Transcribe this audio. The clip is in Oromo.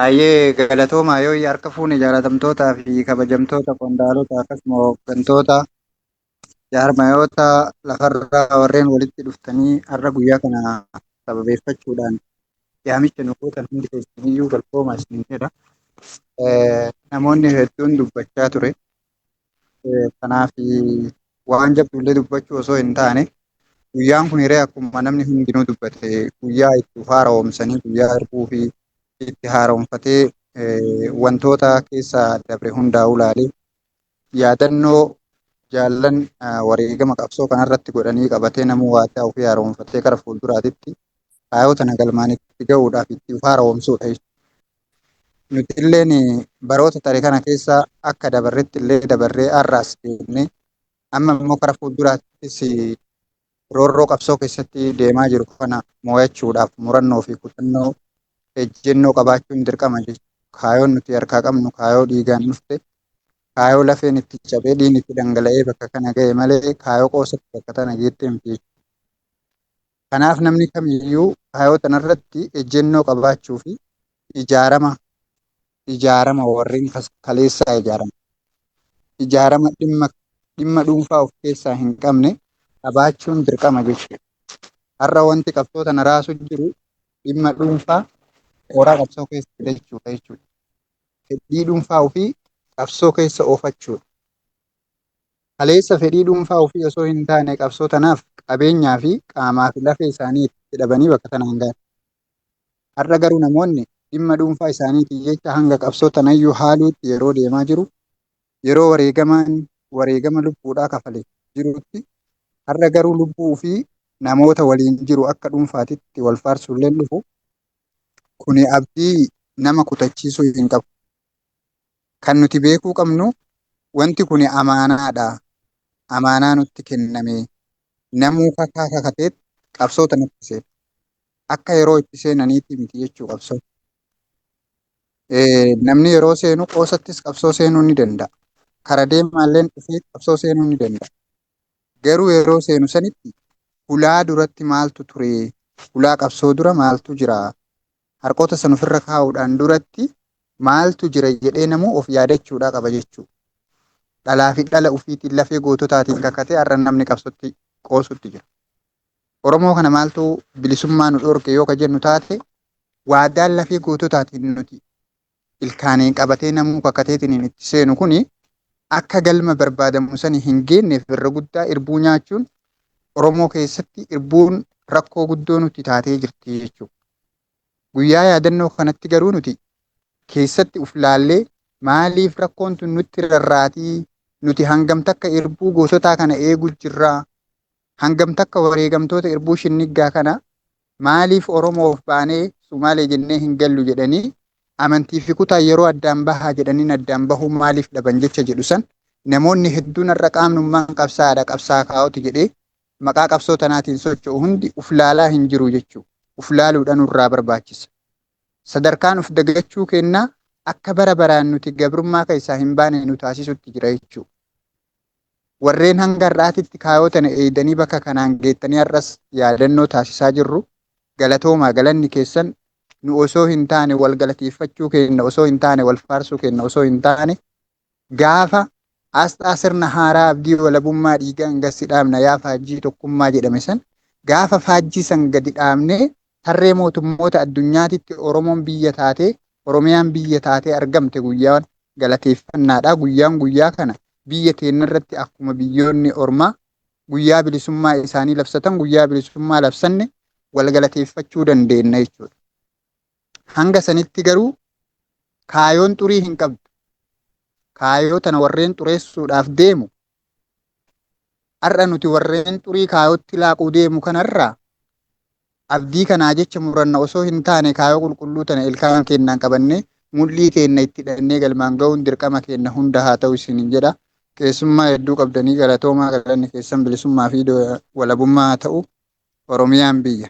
Hayyee, galatoomaa. Yoo harka fuune, jaalatamtootaa fi kabajamtoota qondaalota akkasuma hooggantoota jaarmayoota lafarraa warreen walitti dhuftanii har'a guyyaa kana sababeeffachuudhaan yaamicha nu gootan, hundi keessaniyyuu galatoomaa isiniin jedha. Namoonni hedduun dubbachaa ture. Kanaaf waan jabduullee dubbachuu osoo hin taane, guyyaan kun hiree akkuma namni hundinuu dubbate guyyaa itti haaromsanii, guyyaa irbuu fi itti haaromfatee, wantoota keessa dabre hundaa'uu ilaalee yaadannoo jaallan wareegama qabsoo kanarratti godhanii qabatee, namuu waadaa ofii haaromfatee gara fuulduraatitti kaayoo tana galmaan itti gahuudhaaf itti haaromsuudha jechuudha. Nuti illeen baroota tare kana keessa akka dabarretti illee dabarree har'aas deemnee, amma immoo gara fuulduraattis roorroo qabsoo keessatti deemaa jiru kana mo'achuudhaaf murannoo fi kutannoo ejjennoo qabaachuun dirqama jechuudha. Kaayoon nuti harkaa qabnu kaayoo dhiigaan dhufte, kaayoo lafeen itti cabee, dhiigni itti dhangala'ee bakka kana ga'e malee kaayoo qoosatti bakka tana geettee miti jechuudha. Kanaaf namni kamiyyuu kaayoo tanarratti ejjennoo qabaachuu fi ijaarama warreen kaleessaa ijaarama. Ijaarama dhimma dhuunfaa of keessaa hin qabne qabaachuun dirqama jechuudha. Har'a wanti qabsoo tana raasu jiru dhimma dhuunfaa mooraa qabsoo keessa fidachuudha jechuudha. Fedhii dhuunfaa ofii qabsoo keessa oofachuudha. Kaleessa fedhii dhuunfaa ofii osoo hin taane qabsoo tanaaf qabeenyaa fi qaamaa fi lafee isaanii itti dhabanii bakka tanaan gahan. Har'a garuu namoonni dhimma dhuunfaa isaaniitiin jecha hanga qabsoo tanayyuu haaluutti yeroo deemaa jiru, yeroo wareegamaan wareegama lubbuudhaa kafale jirutti, har'a garuu lubbuu fi namoota waliin jiru akka dhuunfaatitti wal faarsuulleen dhufu kuni abdii nama kutachiisuu hin qabu. Kan nuti beekuu qabnu wanti kuni amaanaadha. Amaanaa nutti kenname. Namuu kakaa kakateet qabsoo tanatti seena. Akka yeroo itti seenaniitti miti jechuu qabsoo. Namni yeroo seenu qoosattis qabsoo seenuu ni danda'a. Kara deemaalleen dhufee qabsoo seenuu ni danda'a. Garuu yeroo seenu sanitti hulaa duratti maaltu ture? Hulaa qabsoo dura maaltu jira? Harqoota san ofirra kaa'uudhaan duratti maaltu jira jedhee namuu of yaadachuudhaa qaba jechuudha. Dhalaa fi dhala ofiitiin, lafee goototaatiin kakatee har'a namni qabsootti qoosutti jira. Oromoo kana maaltu bilisummaa nu dhorke yoo ka jennu taate, waadaan lafee goototaatiin nuti ilkaaniin qabatee namuu kakateetiin itti seenu kuni akka galma barbaadamu sani hin geenneef irra guddaa irbuu nyaachuun Oromoo keessatti irbuun rakkoo guddoo nutti taatee jirti jechuudha. Guyyaa yaadannoo kanatti garuu nuti keessatti uf laallee, maaliif rakkoon tun nutti rarraatii, nuti hangam takka irbuu goototaa kana eeguu jirraa, hangam takka wareegamtoota irbuu shinniggaa kana maaliif Oromoof baanee Sumaalee jennee hin gallu jedhanii, amantii fi kutaa yeroo addaan bahaa jedhaniin addaan bahuu maaliif dhaban jecha jedhu san, namoonni hedduun har'a qaamnummaan qabsaa'aadha, qabsaa kaa'uti jedhee maqaa qabsoo tanaatiin socho'u hundi uf laalaa hin jiru jechuudha. Uf laaluudha nurraa barbaachisa. Sadarkaan uf dagachuu kennaa akka bara baraan nuti gabrummaa keessaa hin baane nu taasisutti jira jechuudha. Warreen hanga har'aatitti kaayoo tana eeydanii bakka kanaan geettanii har'as yaadannoo taasisaa jirru, galatoomaa. Galanni keessan nu osoo hin taane, wal galateeffachuu keenna osoo hin taane, wal faarsuu keenna osoo hin taane, gaafa asxaa sirna haaraa abdii walabummaa dhiigaan gassi dhaabna yaa faajjii tokkummaa jedhame san, gaafa faajjii san gadi dhaabnee tarree mootummoota addunyaatitti Oromoon biyya taatee, Oromiyaan biyya taatee argamte, guyyaan galateeffannaadha. Guyyaan guyyaa kana biyya teenya irratti akkuma biyyoonni ormaa guyyaa bilisummaa isaanii labsatan guyyaa bilisummaa labsanne wal galateeffachuu dandeenya jechuudha. Hanga sanitti garuu kaayoon xurii hin qabdu. Kaayoo tana warreen xureessuudhaaf deemu, har'a nuti warreen xurii kaayootti laaquu deemu kanarraa abdii kanaa jecha muranna osoo hin taane, kaayoo qulqulluu tana ilkaan keenyaan qabannee, mul'ii keenya itti hidhannee galmaan ga'uun dirqama keenya hunda haa ta'u isiniin jedha. Keessummaa hedduu qabdanii galatoomaa. Galanni keessan bilisummaa fi walabummaa haa ta'u. Oromiyaan biyya.